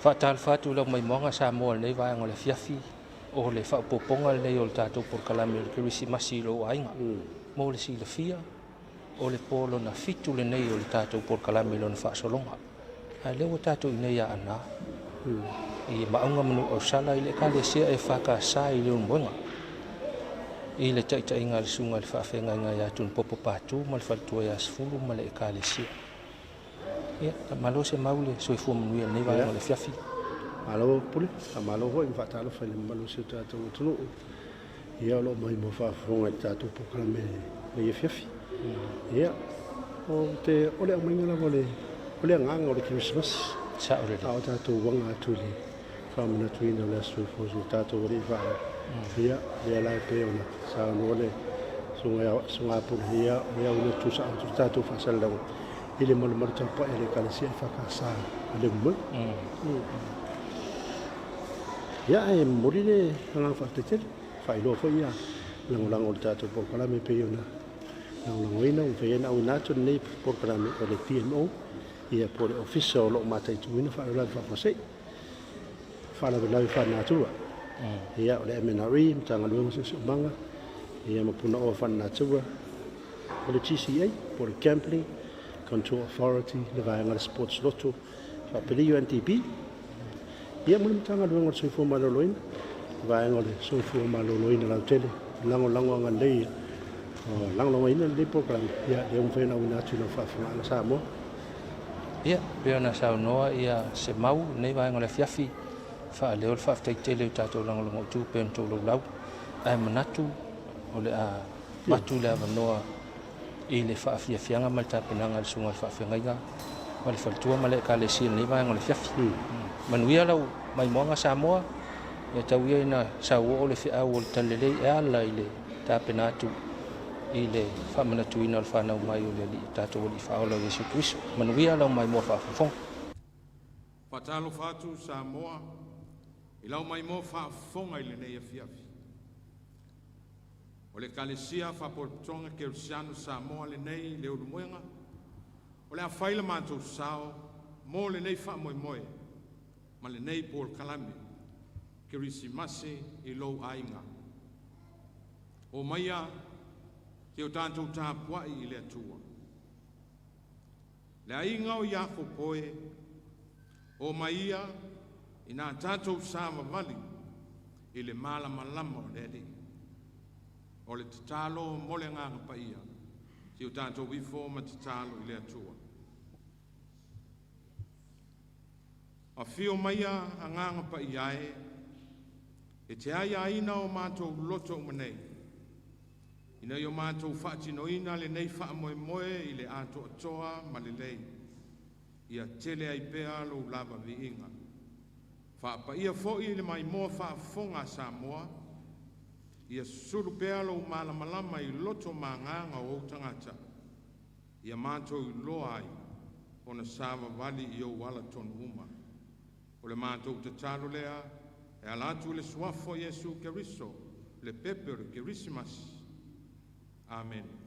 Faatalofa atu i lau maimoaga Samoa i lenei vaega o le afiafi, o le faaopoopoga lenei o le tatou polokalame o le Kerisimasi i lou aiga. Mo le silafia, o le po lona 7 lenei o le tatou polokalame i lona faasologa. A o lea ua tatou i inei ia Aana, i Maauga ma Nuuausala i le Ekalesia EFKS i Leulumoega, i le taitaiga a le Susuga i le Faafeagaiga ia Tunupopo Patu ma le Faletua ia Sefulu ma le Ekalesia. Ia, malo se mau le soifua manuia i lenei vaega o le afiafi. Malo Pule, faamalo foi ma faatalofa i le mamalu o si o tatou atunuu. Ia, o lo o maimoa faafofoga i le tatou polokalame i lenei afiafi. Ia, o te o le aumaiga lava o le o le agaga o le Kerisimasi. Sao lelei. A o tatou aga atu i le faamanatuina o le aso soifua o si o tatou Alii Faaola. Ia, lea la e pei ona saunoa le susuga Pule, ia, o le auina tutusa atu le tatou faasalalauga i le malumalu tapuai a le Ekalesia EFKS a Leulumoega. Ia, e momoli le agaga faafetai tele, faailoa foi ia lagolago o le tatou polokalame e pei ona lagolagoina ua mafai ai ona auina atu lenei polokalame o le PMO, ia po o le Ofisa o lo o mataituina faalavelave faafuasei, faalavelave faalenatura. Ia, o le MNRE, Matagaluega o Siosiomaga, ia ma Punaoa Faalenatura, o le GCA, po o le Gambling Control Authority, le vaega o le Sports Lotto, faapea le UNDP. Ia, ma le Matagaluega o le Soifua Maloloina, le vaega o le Soifua Maloloina lautele, lagolago agalelei, lagolagoina lenei polokalame, ia, lea ua mafai ona auina atu i lau faafofogaaga Samoa. Ia, pei ona saunoa ia se mau i lenei vaega o le afiafi, faaleo le faafetai tele i o tatou lagolagoutu pei ona toulaulau, ae manatu o le a avatu le avanoa i le faafiafiaga ma le tapenaga a le Susuga i le Faafeagaiga ma le Faletua ma le Ekalesia i lenei vaega o le afiafi. Manuia lau maimoaga Samoa, ia tau ia ina sauoo le feau o le talalelei e ala i le tapena atu i le faamanatuina o le fanau mai o le Alii, tatou Alii Faaola o Iesu Keriso. Manuia lau maimoa faafofoga. Faatalofa atu Samoa i lau maimoa faafofoga i lenei afiafi. O le Ekalesia Faapotopotoga Kerisiano Samoa lenei i Leulumoega, o le a fai le matou sao mo lenei faamoemoe ma lenei polokalame Kerisimasi i lou aiga. O maia te o tatou tapuai i le Atua. Le aiga o Iakopo e, o mai ia ina tatou savavali i le malamalama o le Alii. O le tatalo mo le agaga paia, si o tatou ifo ma tatalo i le Atua. Afio maia agaga paia e, e te aiaina o matou loto uma nei, ina ia matou faatinoina lenei faamoemoe i le atoatoa ma lelei, ia tele ai pea lou lava viiga. Faapaia foi le maimoa faafofoga a Samoa, ia susulu pea lou malamalama i loto ma agaga o ou tagata, ia matou iloa ai ona savavali i ou ala tonu uma. O le matou tatalo lea e ala atu i le suafa o Iesu Keriso, le pepe o le Kerisimasi. Amene.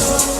Iesu.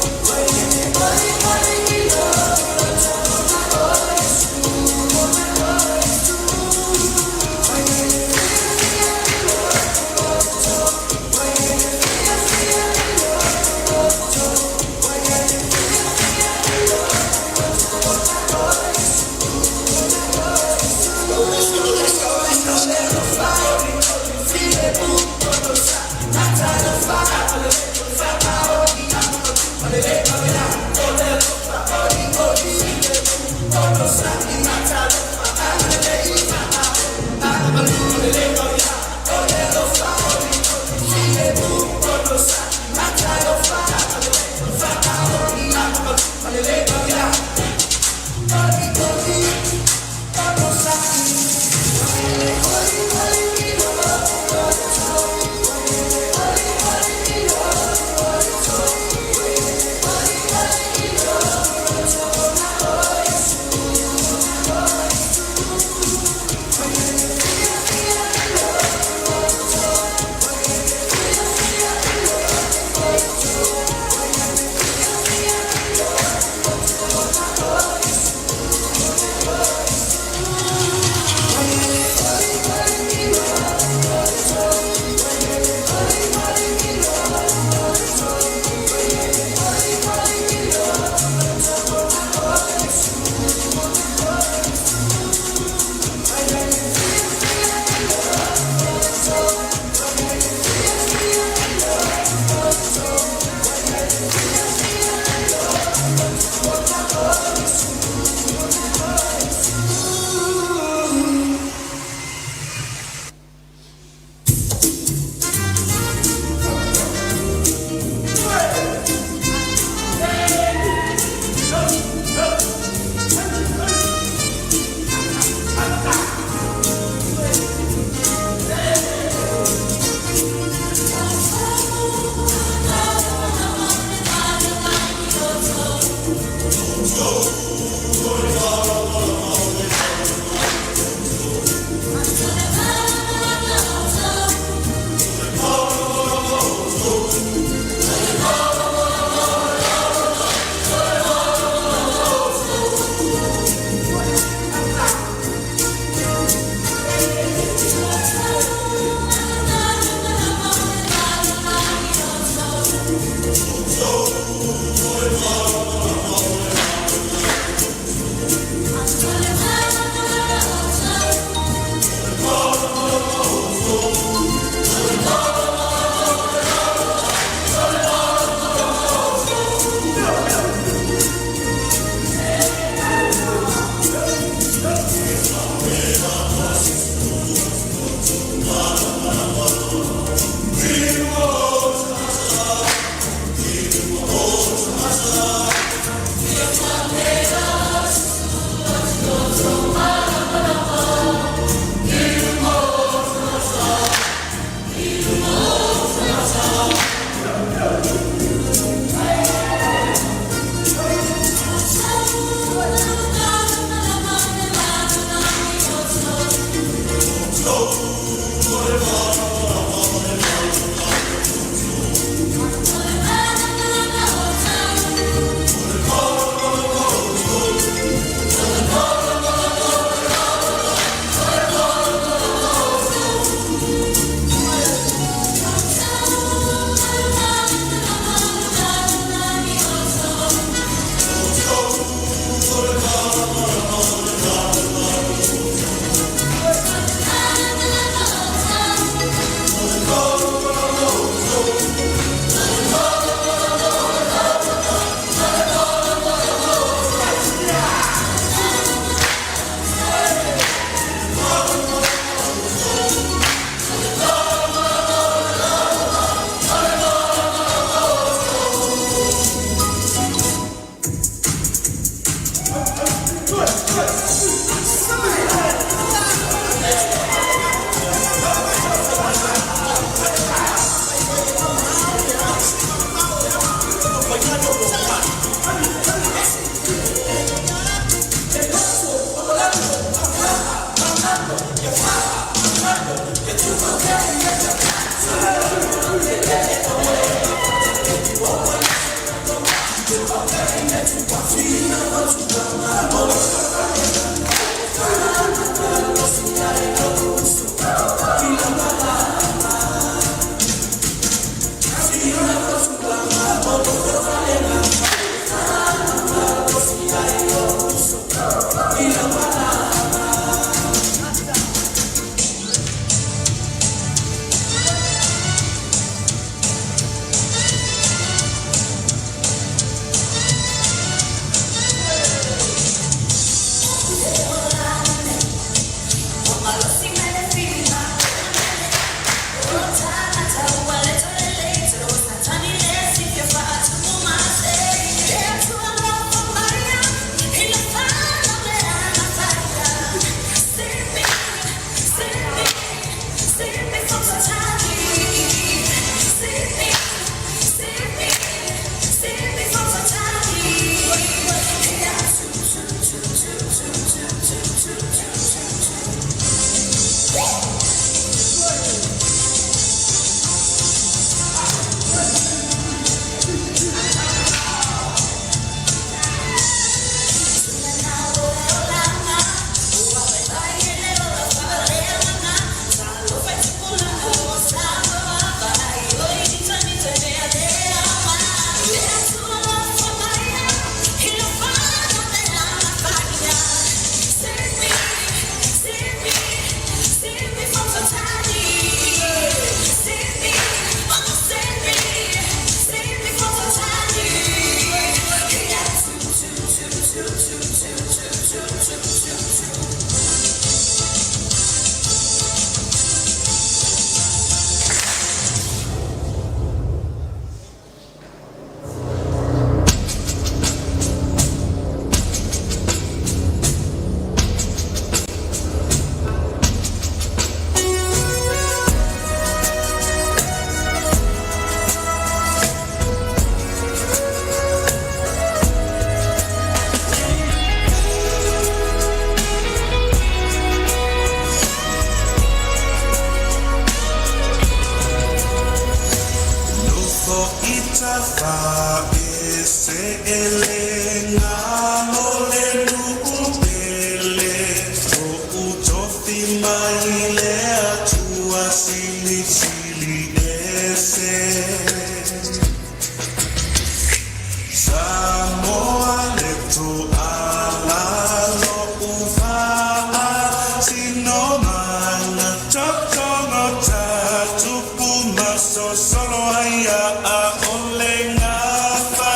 mai le Atua silisili ese. Samoa le tuala lo'u faasinomaga totogo tatupu ma sosolo ai a'a o le gafa.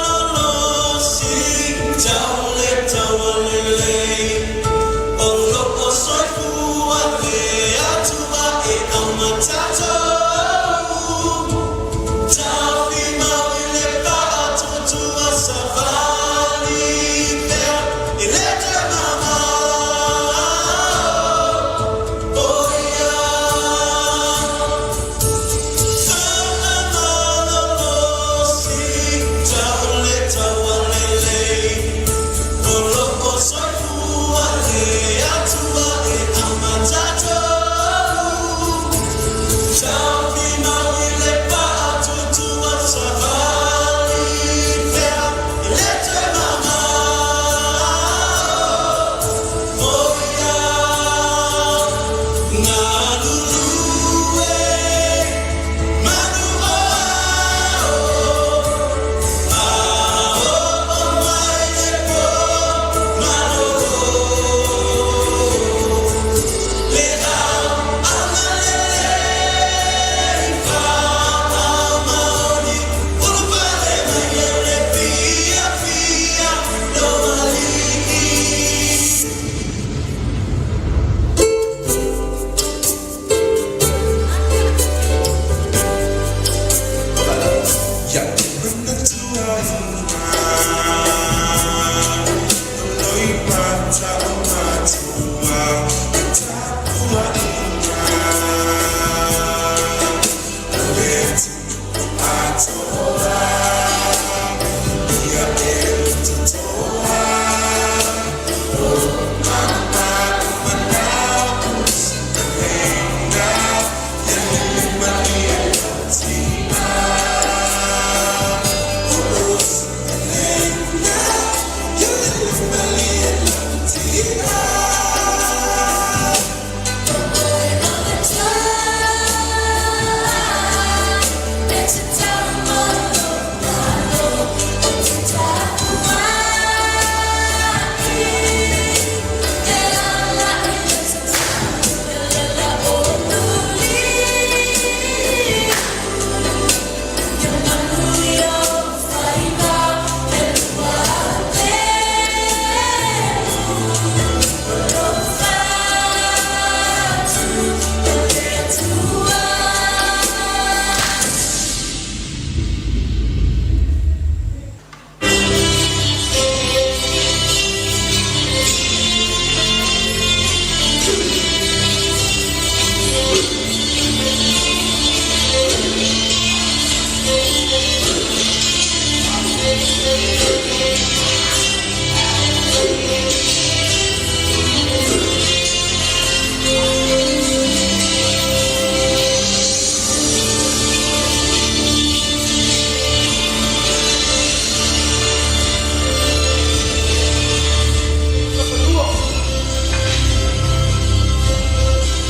Fa'amalolosi taule taualelei o loo soifua le Atua e aumatatou taofimau i le fa'atuatua savali pea e le toe mamao o ia. Fa'amalolosi taule taualelei o loo soifua le Atua e aumatatou taofimau i le fa'atuatua savali pea e le toe mamao o ia. Galulue manu o ao aoo mai le po malolo le au agalelei faamaoni ulufale mai e le fiafia lou alii. Ia te manatu ai Loimata o matua e tapuaʻiga le atoa ia e totoa mana usikalena ia lele malie tia usikalena ia lele malie tia.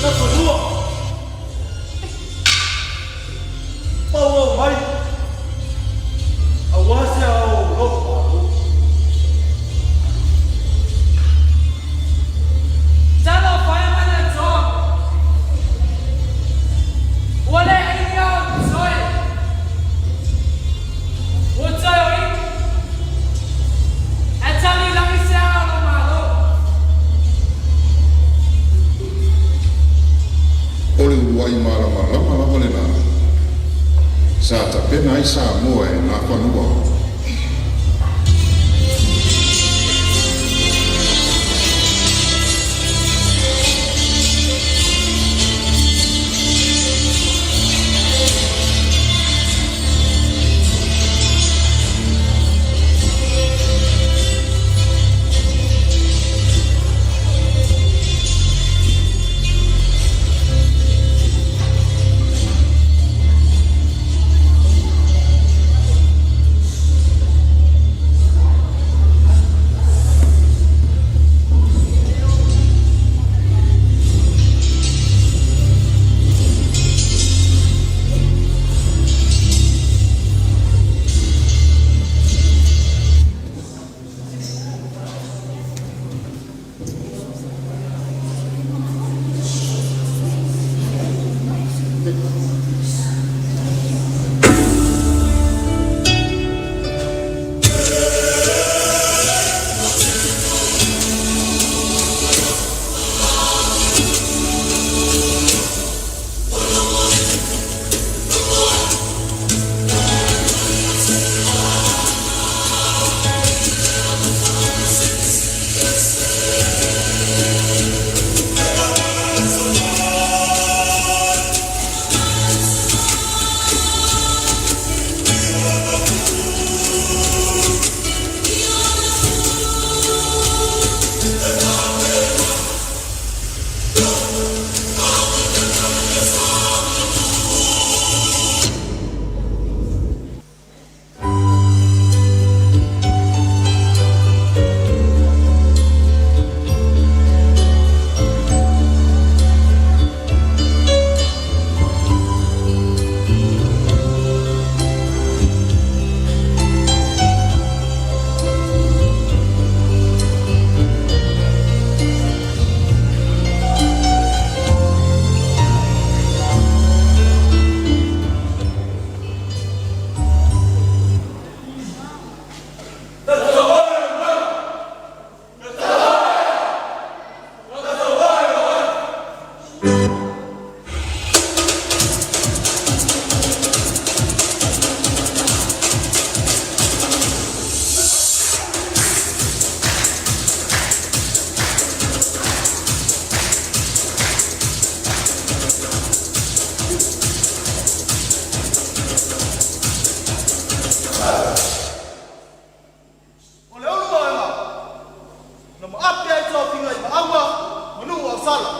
Nafanua! Maua mai! Aua se ao lou malo. Talofa e mai le Atua, ua le ai ni ao soe, ua toe o i, e tali lagi se ao lo malo. O le uluai malamalama lava lena sa tapena ai Samoa e Nafanua. O le ulu aega, na maape ai tofiga i Maauga ma Nuuausala.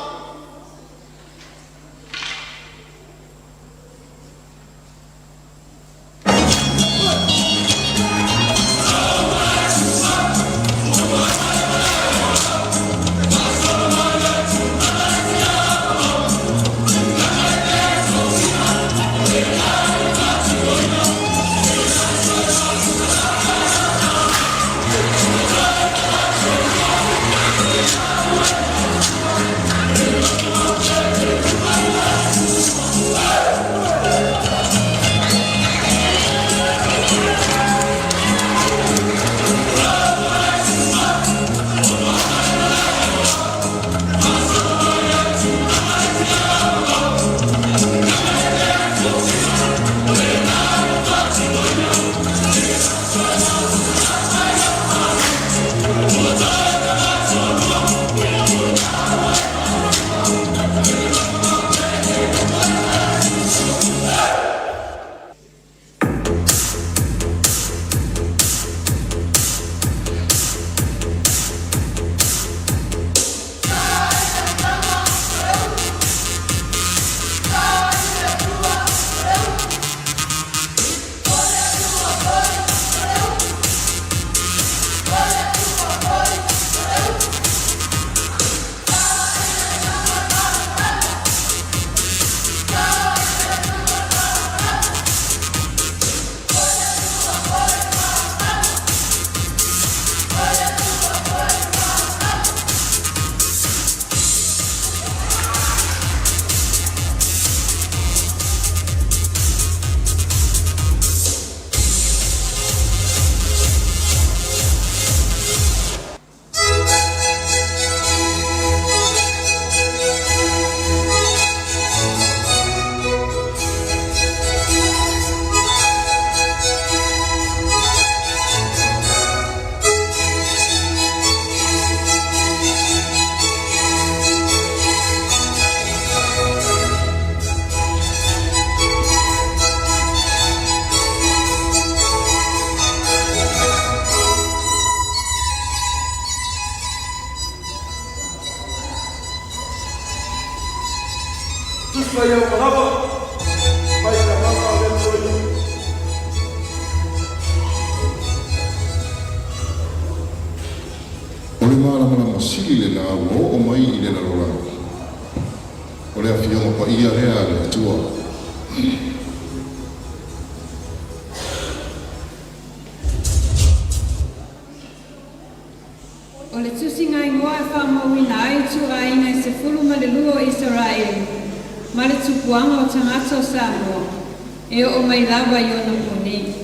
Tusi Paia o Manava, mai le Agaga o le Atua. O le malamalama sili lenā ua oo mai i le lalolagi, o le Afioga Paia lea a le Atua. O le tusiga igoa e faamauina ai ituaiga e 12 o Isaraelu, ma le tupuaga o tagata o Samoa, e oo mai lava i ona po nei.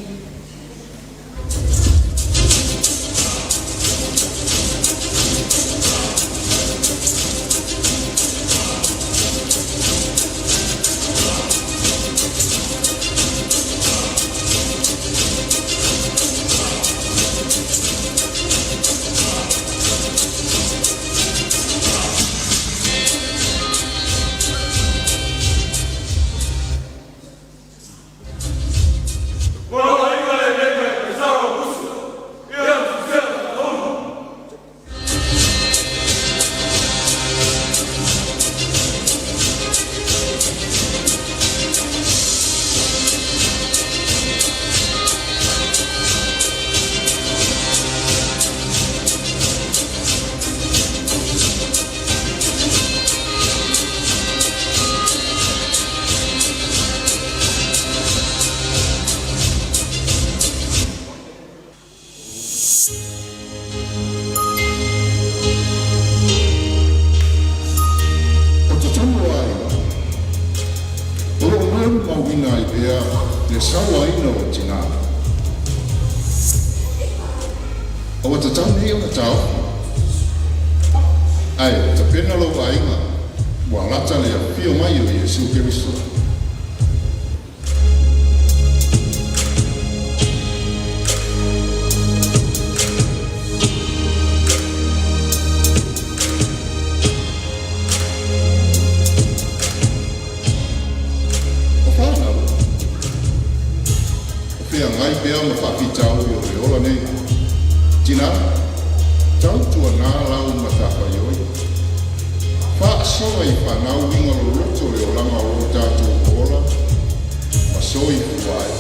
O totonu o aiga, o lo o molimauina ai pea le sauaina o tinā. A ua tatau nei ona taofi. Ae tapena lou aiga, ua lata le afio mai o Iesu Keriso. O fanau, o feagai pea ma faafitauli o le ola nei. Tinā, tautuanā lau matafaioi. Faasoa i fanau uiga loloto le olaga o lo tatou ola ma soifua ai.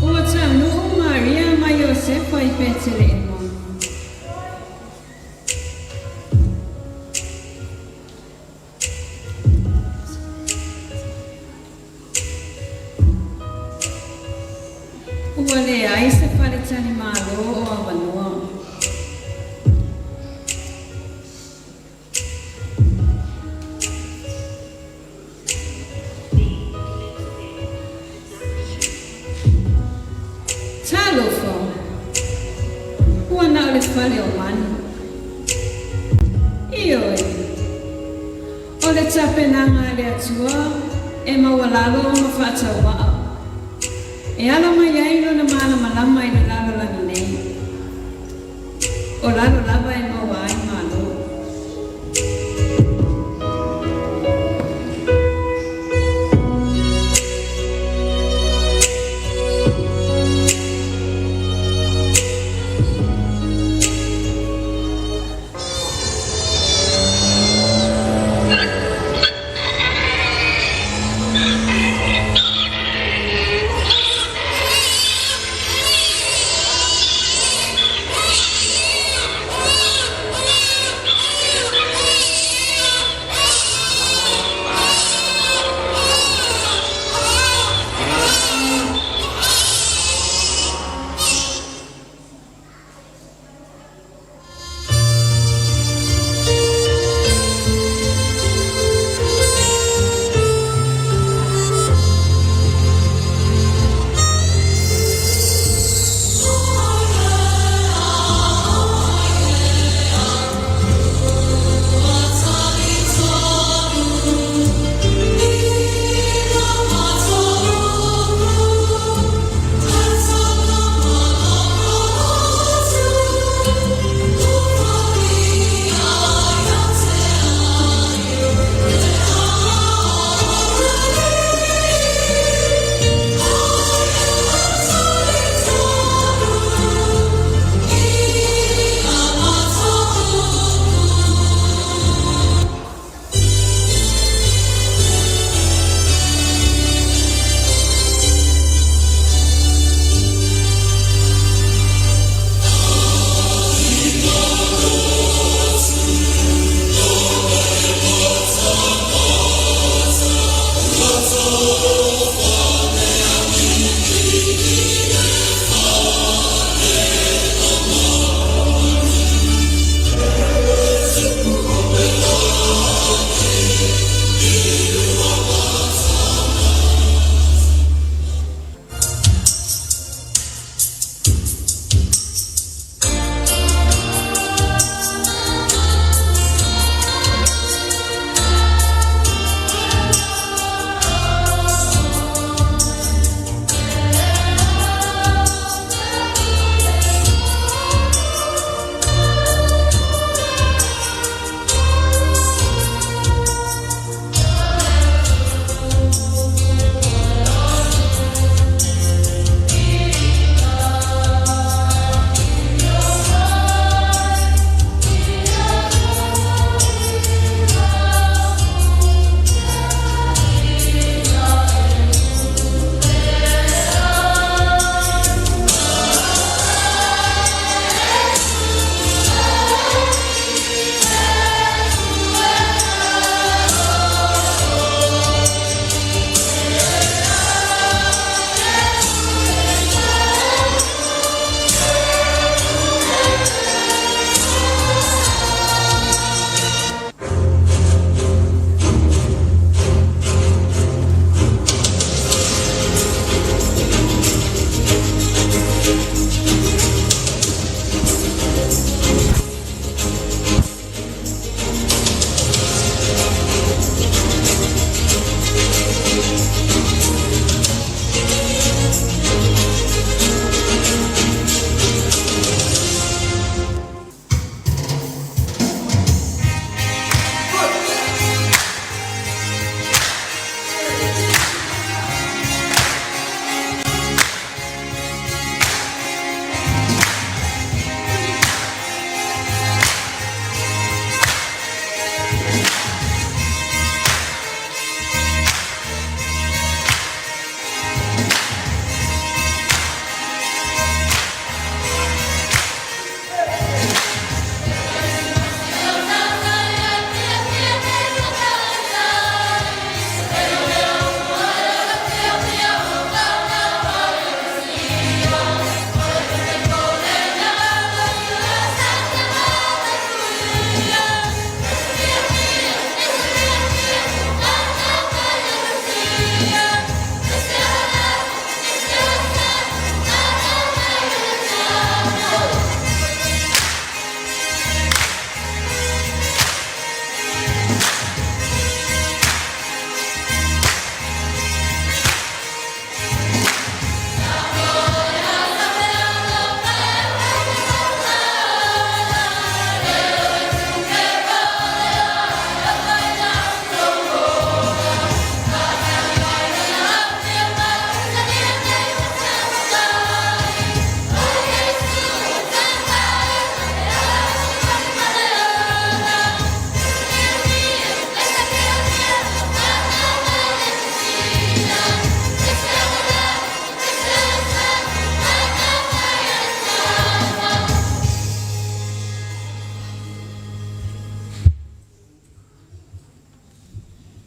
Ua taunuu Maria ma Iosefa i Peteleema. Ua leai se faletalimalo o avanoa. Talofa! Ua na o le fale o manu. Ioe, o le tapenaga a le Atua e maualalo ma faatauvaa, e ala mai ai lona malamalama i le lalolagi nei. O lalo lava e maua ai malo.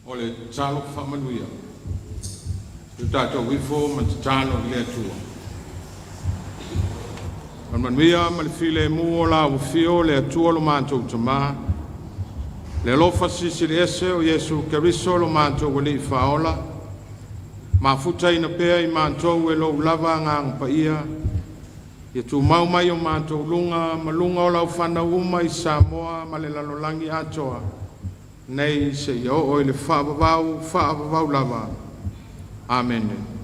O le tatalo faamanuia. Se i o tatou ifo ma tatalo i le Atua. O le manuia ma le filemu o la ua afio le Atua lo matou Tama, le alofa silisili ese o Iesu Keriso lo matou Alii Faaola, mafutaina pea i matou e lou lava Agaga Paia, ia tumau mai o matou luga ma luga o lau fanau uma i Samoa ma le lalolagi atoa, nei seia oo i le faavavau, faavavau lava. Amene.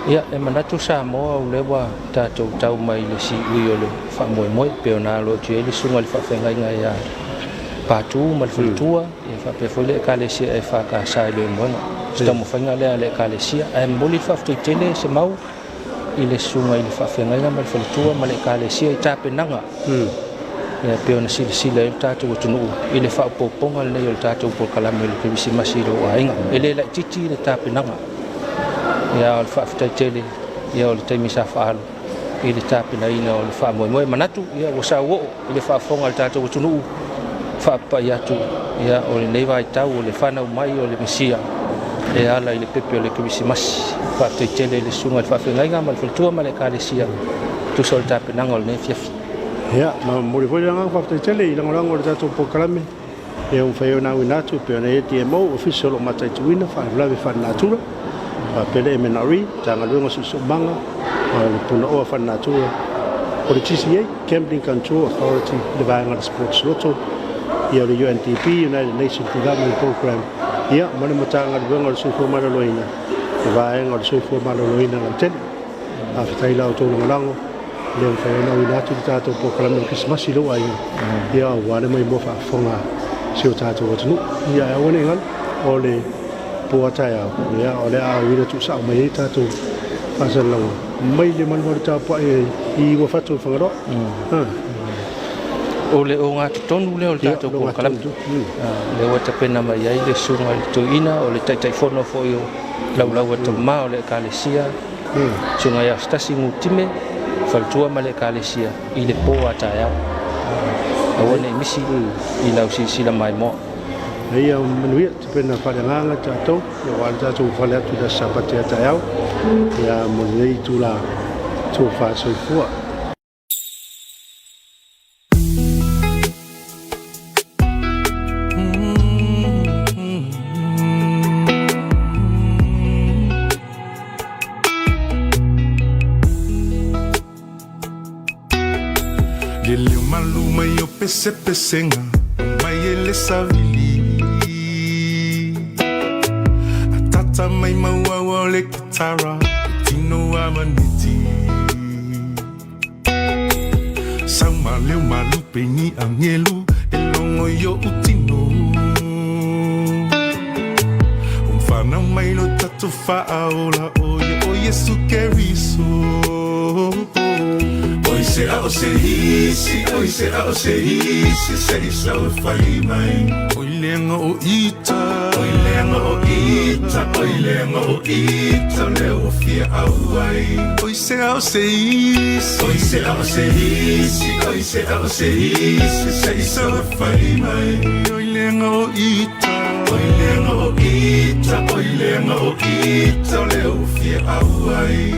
Ia, e manatu Samoa o lea ua tatou tau mai i le siui o le faamoemoe pei ona alo atu i ai le susuga i le faafeagaiga ia Patu ma le faletua, ia faapea foi le Ekalesia EFKS i Leulumoega. O se taumafaiga lea a le Ekalesia. Ae momoli le faafetai tele Semau i le susuga i le faafeagaiga ma le faletua ma le Ekalesia i tapenaga ia pei ona silasila ai le tatou atunuu i le faaopoopoga lenei o le tatou polokalame o le Kerisimasi i lou aiga. E le laitiiti le tapenaga, ia o le faafetai tele ia o le taimi sa faaalu i le tapenaina o le faamoemoe. Manatu ia ua sauoo i le faafofoga a le tatou atunuu faapapai atu ia o lenei vaitau o le fanau mai o le Mesia e ala i le pepe o le Kerisimasi. Faafetai tele i le susuga i le faafeagaiga ma le faletua ma le Ekalesia tusa o le tapenaga o lenei afiafi. Ia, ma momoli foi le agaga faafetai tele i lagolago o le tatou polokalame ia ua mafai ona auina atu e pei ona i ai DMO, Ofisa o lo o mataituina faalavelave faalenatura, faapea le MNRE, Matagaluega o Siosiomaga ma le Punaoa Faalenatura, o le GCA, Gambling Control Authority, le vaega o le Sports Lotto, ia o le UNDP, United Nations Development Programme, ia ma le Matagaluega o le Soifua Maloloina, le vaega o le Soifua Maloloina lautele. Faafetai i la outou lagolago lea ua mafai ai ona auina atu le tatou polokalame o le Kerisimasi i lou aiga, ia aua le maimoa faafofoga a si o tatou atunuu. Ia ae aua ne i galo, o le po a taeao, ia o le a auina tuusao mai ai tatou faasalalauga mai le malumalu tapuai i Uafato i Fagaloa. O le ogatotonu lea o le tatou polokalame, lea ua tapena mai ai le susuga i le toeaina, o le Taitaifono foi o Laulau a Tama o le Ekalesia, Susuga ia Aostasi Gutime, faletua ma le Ekalesia i le po a taeao. Aua ne i misi i lau silasila maimoa. Ia manuia, tapena faaleagaga tatou, aua le tatou fale atu i le Aso Sapati a taeao, ia mo lenei itula tofa soifua. Le leo malu mai o pesepesega mai e le savili Atata mai mauaua o le kitara tino a maneti Sau ma leo malupe ni angelu e logo i oʻu tino Ua whanau mai lo tatou faaola o ia o Iesu Keriso Oi se a o se isi, oi se a o se isi se i sau e fai mai Oi leaga o ita, oi leaga o ita, oi leaga o ita lea ua fia auai Oi se a o se isi, oi se a o se isi, oi se a o se isi se i sau e fai mai Oi leaga o ita, oi leaga o ita, oi leaga o ita lea ua fia auai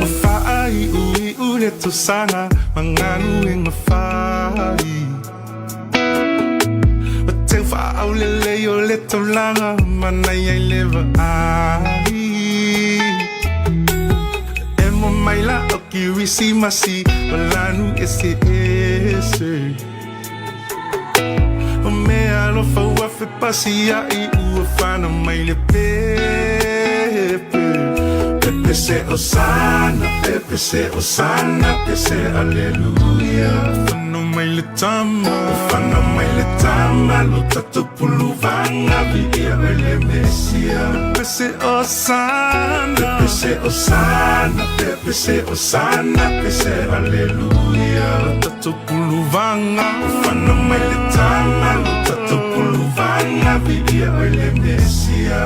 Ua faaiuiu le tausaga ma galuega fai Ua teu faaulelei o le taulaga manaia i le vaai E mo mai la Kerisimasi ma lanu eseese. O meaalofa ua fepasiaʻi ua fana mai le pepe. Pepe se Osana, pepe se Osana, pe se Aleluia. Fana mai le tama, fana mai le tama, lo tatou puluvaga viia oe le Mesia. Pepe se Osana, pepe se Osana, pepe se Osana, pe se Aleluia. Lo tatou puluvaga, fana mai le tama, lo tatou puluvaga viia oe le Mesia.